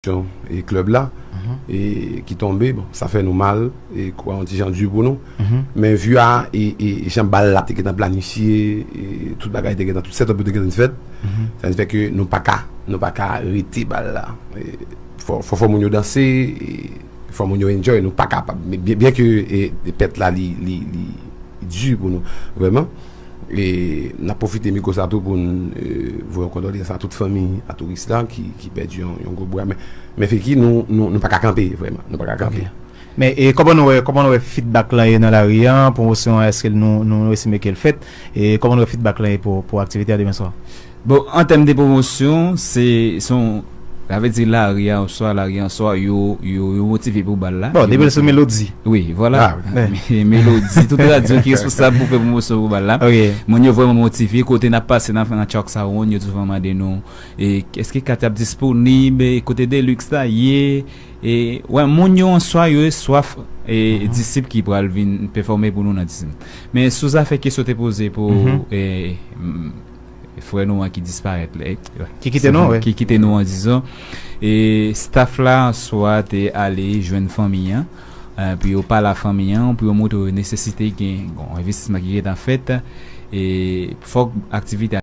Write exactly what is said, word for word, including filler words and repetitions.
e klèb la e ki tonbe, bon, sa fè nou mal, e kwa yon ti jan di pou nou. Men vi a, e, e jan bal la te gentan planifye, e tout bagay te gentan, tout setup yo te gentan fèt. Sa vle di fè ke nou pa ka, nou pa ka rete bal la. E fò, fò, fò moun yo danse, e fò moun yo enjoy, nou pa kapab. Men byen, byen ke e, e pèt la li, li, li di pou nou, vrèman. E n ap pwofite mikwo sa tou pou n e, voye yon kondoleyans a tout fanmi a touris la ki, ki pèdi yon, yon gwo bra. Men, men Feki, nou, nou, nou pa ka kanpe, vrèman. Nou pa ka kanpe. Men e kòman nou wè, kòman nou wè feedback lan ye nan lari an, pwomosyon an, èske nou, nou, nou estime ke l fèt? E kòman nou wè feedback lan ye pou, pou aktivite a demen swa? Bon, an tèm de pwomosyon, se, se yon, sa vle di lari a oswa lari an swa, yo, yo, yo motive pou bal la. Bon, depi l sou melodi. Wi, vwala. Ah, wi. Melodi, tout radyo ki responsab pou fè pwomosyon pou bal la. Ok. Moun yo vrèman motive, kote n ap pase nan, nan Chalk Sound, yo souvan mande nou, e èske kat ap disponib, e kote Deluxe la ye, e wè, moun yo an swa, yo swaf, e disip ki pral vin pèfòme pou nou nan disip. Men sou zafè kesyon te poze pou, e, m, frè nou an ki disparèt la, e, Ki kite nou, wi. Ki kite nou an, dizon. E staff la an swa te ale jwenn fanmi an, e, pou yo pale a fanmi an, pou yo montre yo nesesite gen yon envestisman ki gentan fèt. E fòk aktivite